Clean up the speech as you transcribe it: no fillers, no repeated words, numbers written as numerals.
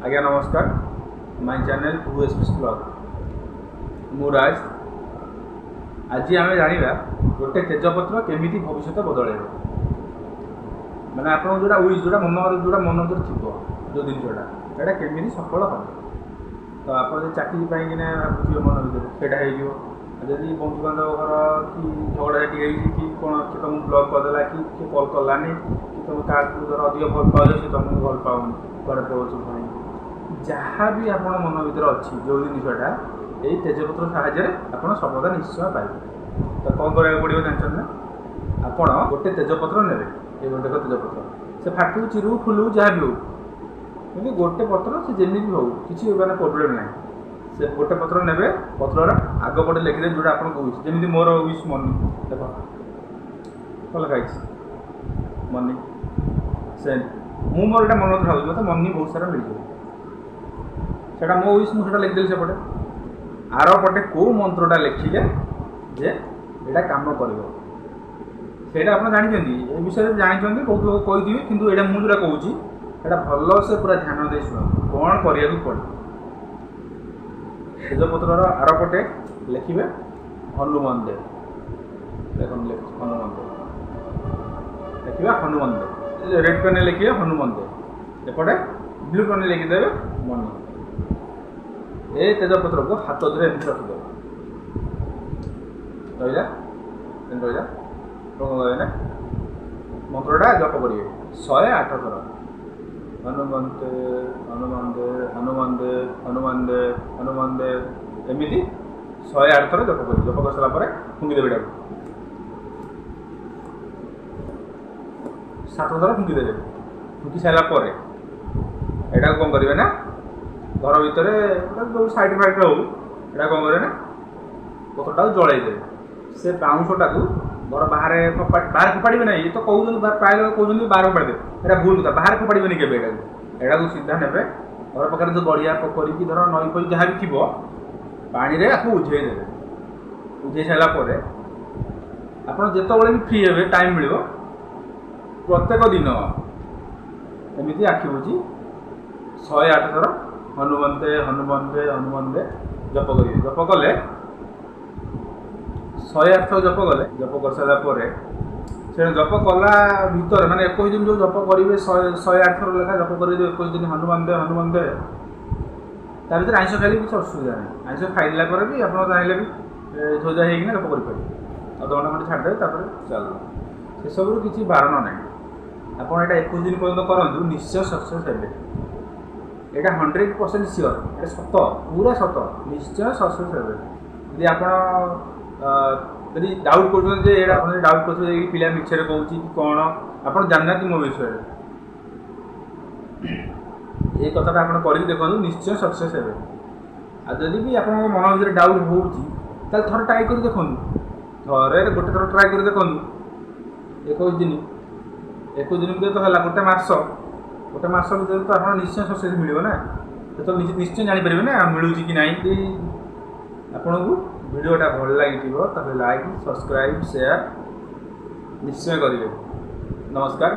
ଆଜ୍ଞା ନମସ୍କାର। My channel two S blog, ମୁଁ ରାଜ। ଆଜି ଆମେ ଜାଣିବା ଗୋଟେ ତେଜପତ୍ର କେମିତି ଭବିଷ୍ୟତ ବଦଳାଇବ। ମାନେ ଆପଣଙ୍କ ଯେଉଁଟା ୱିଶ୍, ଯେଉଁଟା ମନ, ଯେଉଁଟା ମନ ଭିତରେ ଥିବ ଯେଉଁ ଜିନିଷଟା, ସେଇଟା କେମିତି ସଫଳ ହେବ। ତ ଆପଣ ଯଦି ଚାକିରି ପାଇଁକିନା ଭାବୁଥିବେ ମନ ଭିତରେ, ସେଇଟା ହେଇଯିବ। ଆଉ ଯଦି ବନ୍ଧୁବାନ୍ଧବ ଘର କି ଝଗଡ଼ାଝାଟି ହେଇଛି କି କ'ଣ, କିଏ ତୁମକୁ ବ୍ଲକ୍ କରିଦେଲା କି କିଏ କଲ୍ କଲାନି, କି ତୁମେ କାହାକୁ ଧର ଅଧିକ ଭଲ ପାଉଛ, ସେ ତୁମକୁ ଭଲ ପାଉନି, କୁଆଡ଼େ ପଳାଉଛି ଭାଇ, ଯାହା ବି ଆପଣ ମନ ଭିତରେ ଅଛି ଯେଉଁ ଜିନିଷଟା, ଏଇ ତେଜପତ୍ର ସାହାଯ୍ୟରେ ଆପଣ ସଫଳତା ନିଶ୍ଚୟ ପାଇବେ। ତ କ'ଣ କରିବାକୁ ପଡ଼ିବ ଜାଣିଛନ୍ତି ନା? ଆପଣ ଗୋଟେ ତେଜପତ୍ର ନେବେ, ଏ ଗୋଟେ ତେଜପତ୍ର, ସେ ଫାଟୁ ଚିରୁ ଫୁଲୁ ଯାହା ବି ହଉ, କିନ୍ତୁ ଗୋଟେ ପତ୍ର, ସେ ଯେମିତି ବି ହଉ, କିଛି ମାନେ ପ୍ରୋବ୍ଲେମ୍ ନାହିଁ। ସେ ଗୋଟେ ପତ୍ର ନେବେ, ପତ୍ରର ଆଗ ପଟେ ଲେଖିଦେବେ ଯେଉଁଟା ଆପଣଙ୍କ ୱିଶ୍। ଯେମିତି ମୋର ୱିଶ୍ ମନି, ଦେଖ କ'ଣ ଲେଖା ହେଇଛି, ମନି। ସେମ୍ ମୁଁ ମୋର ଏଇଟା ମନ ଭାବୁଛି ମୋତେ ମନି ବହୁତ ସାରା ମିଳିଯିବ, ସେଇଟା ମୋ ୱିଶ୍, ମୁଁ ସେଇଟା ଲେଖିଦେଲି। ସେପଟେ ଆର ପଟେ କେଉଁ ମନ୍ତ୍ରଟା ଲେଖିଲେ ଯେ ଏଇଟା କାମ କରିବ, ସେଇଟା ଆପଣ ଜାଣିଛନ୍ତି, ଏ ବିଷୟରେ ଜାଣିଛନ୍ତି, ବହୁତ ଲୋକ କହିଥିବେ, କିନ୍ତୁ ଏଇଟା ମୁଁ ଯେଉଁଟା କହୁଛି ସେଇଟା ଭଲସେ ପୁରା ଧ୍ୟାନ ଦେଇ ଶୁଣନ୍ତୁ କ'ଣ କରିବାକୁ ପଡ଼ିବ। ତେଜପତ୍ରର ଆର ପଟେ ଲେଖିବେ ହନୁମାନ ଦେବ। ଦେଖନ୍ତୁ ଲେଖୁଛି ହନୁମାନ ଦେବ, ଲେଖିବେ ହନୁମାନ ଦେବ, ରେଡ୍ ପେନ୍ରେ ଲେଖିବେ ହନୁମାନ ଦେବ, ଏପଟେ ବ୍ଲୁ ପେନ୍ରେ ଲେଖିଦେବେ ମନି। ଏ ତେଜପତ୍ରକୁ ହାତ ଧରେ ଏମିତି ରଖିଦେବେ, ରହିଲା ଏମିତି ରହିଲା। କ'ଣ କରିବେ ନା, ମନ୍ତ୍ରଟା ଜପ କରିବେ 108 ଥର, ହନୁମନ୍ତେ ହନୁମାନ ଦେବ ହନୁମାନ ଦେବ ହନୁମାନ ଦେବ ହନୁମାନ ଦେବ, ଏମିତି 108 ଥର ଜପ କରିବେ। ଜପ କରିସାରିଲା ପରେ ଫୁଙ୍କିଦେବେ ଏଟାକୁ 7 ଥର ଫୁଙ୍କିଦେବେ। ଫୁଙ୍କି ସାରିଲା ପରେ ଏଟାକୁ କ'ଣ କରିବେ ନା, ଘର ଭିତରେ ଯେଉଁ ସାଇଡ଼୍ ଫାଇଡ଼୍ରେ ହଉ, ଏଇଟା କ'ଣ କରିବେ ନା, ପତ୍ରଟାକୁ ଜଳେଇ ଦେବେ। ସେ ବାଉଁଶଟାକୁ ଘର ବାହାରେ ବାହାରେ ଫୋପାଡ଼ିବେ ନାହିଁ। ଏ ତ କହୁଛନ୍ତି, ପ୍ରାୟ ଲୋକ କହୁଛନ୍ତି ବାହାରେ ଫୋପାଡ଼ିଦେବେ, ଏଇଟା ଭୁଲ କଥା। ବାହାରେ ଫୋପାଡ଼ିବେନି କେବେ ଏଟାକୁ। ଏଟାକୁ ସିଧା ନେବେ ଘର ପାଖରେ ଯେଉଁ ଗଡ଼ିଆ ପୋଖରୀ କି ଧର ନଈ ଫଇ ଯାହା ବି ଥିବ, ପାଣିରେ ଆକୁ ଉଝେଇ ଦେବେ। ଉଝେଇ ସାରିଲା ପରେ ଆପଣ ଯେତେବେଳେ ବି ଫ୍ରି ହେବେ, ଟାଇମ୍ ମିଳିବ, ପ୍ରତ୍ୟେକ ଦିନ ଏମିତି ଆଖି ବୁଜି 108 ଥର ହନୁମନ୍ତେ ହନୁମନ୍ତେ ହନୁମନ୍ତେ ଜପ କରିବେ। ଜପ କଲେ 108 ଥର ଜପ କଲେ, ଜପ କରିସାରିଲା ପରେ ସେ ଜପ କଲା ଭିତରେ, ମାନେ 21 ଦିନ ଯେଉଁ ଜପ କରିବେ, 108 ଥର ଲେଖା ଜପ କରିବେ ଯେଉଁ 21 ଦିନ ହନୁମାନ ଦେ ହନୁମାନ ଦେ, ତା ଭିତରେ ଆଇଁଷ ଖାଇଲେ କିଛି ଅସୁବିଧା ନାହିଁ। ଆଇଁଷ ଖାଇଦେଲା ପରେ ବି ଆପଣ ଚାହିଁଲେ ବି ଧୋଇଧା ହେଇକିନା ଜପ କରିପାରିବେ, ଅଧଘଣ୍ଟା ଖଣ୍ଡେ ଛାଡ଼ିଦେବେ, ତାପରେ ଚାଲିବ। ସେସବୁରୁ କିଛି ବାରଣ ନାହିଁ। ଆପଣ ଏଇଟା 21 ଦିନ ପର୍ଯ୍ୟନ୍ତ କରନ୍ତୁ, ନିଶ୍ଚୟ ସକ୍ସେସ୍ ହେବେ। ଏଇଟା 100% ସିଓର, ଏଇଟା ସତ, ପୁରା ସତ, ନିଶ୍ଚୟ ସକ୍ସେସ୍ ହେବେ। ଯଦି ଆପଣ ଯଦି ଡାଉଟ୍ କରୁଛନ୍ତି ଯେ ଏଇଟା, ଆପଣ ଯଦି ଡାଉଟ୍ କରୁଛନ୍ତି ଏଇ ପିଲା ମିଛରେ କହୁଛି କି କ'ଣ, ଆପଣ ଜାଣିନାହାନ୍ତି ମୋ ବିଷୟରେ, ଏଇ କଥାଟା ଆପଣ କରିକି ଦେଖନ୍ତୁ, ନିଶ୍ଚୟ ସକ୍ସେସ୍ ହେବେ। ଆଉ ଯଦି ବି ଆପଣଙ୍କ ମନ ଭିତରେ ଡାଉଟ୍ ହେଉଛି, ତାହେଲେ ଥରେ ଟ୍ରାଏ କରି ଦେଖନ୍ତୁ, ଥରେ ଗୋଟେ ଥର ଟ୍ରାଏ କରି ଦେଖନ୍ତୁ 21 ଦିନ। 21 ଦିନ ଭିତରେ ତ ହେଲା ଗୋଟେ ମାସ, ଗୋଟେ ମାସ ଭିତରେ ତ ଆପଣ ନିଶ୍ଚୟ ସକ୍ସେସ୍ ମିଳିବ ନା, ସେତେବେଳେ ନିଜେ ନିଶ୍ଚୟ ଜାଣିପାରିବେ ନା ମିଳୁଛି କି ନାହିଁ। ଆପଣଙ୍କୁ ଭିଡ଼ିଓଟା ଭଲ ଲାଗିଥିବ ତାହେଲେ ଲାଇକ୍, ସବସ୍କ୍ରାଇବ୍, ସେୟାର ନିଶ୍ଚୟ କରିବେ। ନମସ୍କାର।